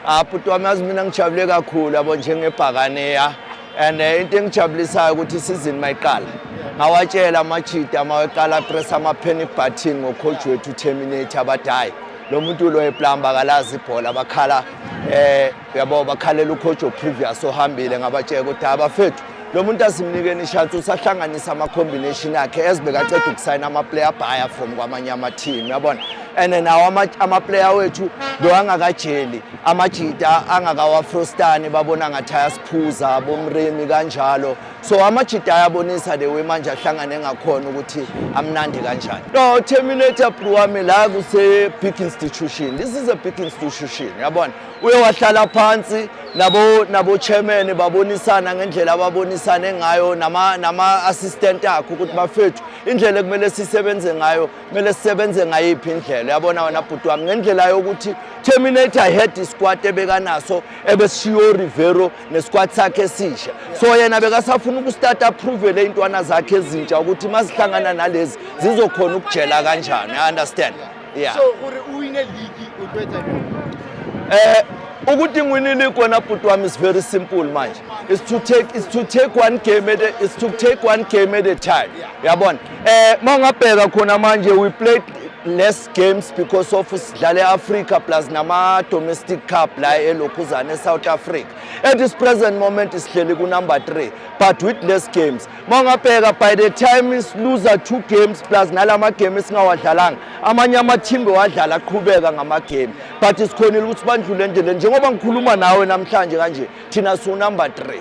Ah, bhuti wami, yazi mina ngijabule kakhulu, yabo, njengebhakaneya, and into engijabulisayo ukuthi isizini mayiqala ngawatshela amajita maweqala press ama-panic button ngocoach wethu Terminator, abathi hhayi, lo muntu lo eplamba akalazi ibhola. Bakhala, yabo, bakhalela ucoach oprevious ohambile. Ngabatshela ukuthi abafethu, lo muntu asimnikeni ishansi, usahlanganisa ama-combination akhe ezibekaceda ukusayina ama-player buyer from kwamanye ama-team, yabona. And nawo ama-player wethu bewangakajeli, amajita angakawafrostani, babona ngathi ayasiphuza bomremi kanjalo. So amajita ayabonisa the way manje ahlangane ngakhona ukuthi amnandi kanjani. No, Terminator, bro wami, la kuse big institution, this is a big institution, yabona. Uye wahlala phansi nabo chairman, babonisana ngendlela ababonisane ngayo nama assistant akhe ukuthi bafethu, indlela ekumele sisebenze ngayo, kumele sisebenze ngayiphi indlela, yabona wena bhuti wami, ngendlela yokuthi Terminator had isquad ebekanaso ebesishiyo Rivero nesquad sakhe esisha. So yena bekasafuna ukustarta approve le intwana zakhe ezintsha ukuthi mazihlangana nalezi zizokhona ukujela kanjani, you understand? Yeah. So gore o wine league, o tlo etsa jwang? Ukuthi ngiwine league wena bhuti wami is very simple manje, is to take one game at a, is to take one game at a time, yabona. Mawungabheka khona manje, we played less games because of sidlale Africa plus nama domestic cup la elokhuzana eSouth Africa. At this present moment sihleli ku number 3, but with less games. Mawungabheka, by the time lose two games plus nalama game esingawadlalanga, amanye ama-team bewadlala aqhubeka ngama-game, but sikhonile ukuthi bandlule endleleni. Njengoba ngikhuluma nawe namhlanje kanje, thina siwu number 3.